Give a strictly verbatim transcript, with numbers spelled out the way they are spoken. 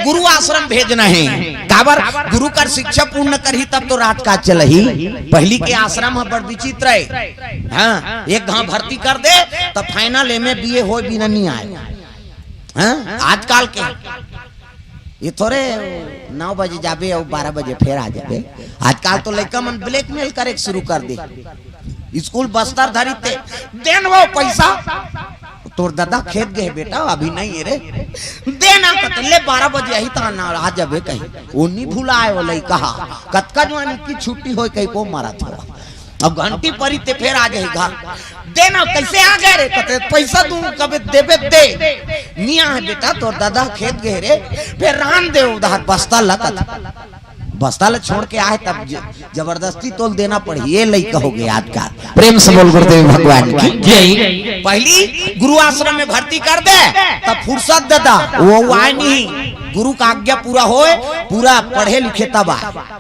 गुरु आश्रम भेजना हे। काबर? गुरु कर शिक्षा पूर्ण करही, तब तो राजकाज चलही। पहिली के आश्रम ह बड़ विचित्र हे। हाँ, एक घांव भर्ती कर दे, त final M A B A होय बिना नी आय। हाँ, आजकल के ये थोरे नौ बजे जाबे अउ बारह बजे फेर आ जाबे। आजकल तो लइका मन blackmail करे के शुरू कर दे। स्कूल बस्तर धरी ते, "दे न वो पैसा।" "तोर दादा खेत गए बेटा, अभी नहीं है रे।" "दे ना।" कते, "ले, बारह बजे आही त ना आ जाबे," कही। वो नी भुलाए वो लइका हा। कतका जवानी की छुट्टी होय कही को मारा था। अब घंटी परी ते फेर आ जाही घर। "दे ना।" "कैसे आ गए रे?" कते, "पैसा तू कबे देबे दे।" "नी आहे बेटा, तोर दादा खेत गए रे।" "फेर रहन दे उधार, बस्ता लगत।" बस्ता ल छोड़ के आए तब ज-, जबरदस्ती तोल देना पड़ही। ये लइका हो गए आजकल। प्रेम से बोल गुरुदेव भगवान की जय। पहिली गुरु आश्रम में भर्ती कर दे, तब फुर्सत दादा, वो आए नहीं। गुरु का आज्ञा पूरा होय, पूरा पढ़े लिखे तब आए।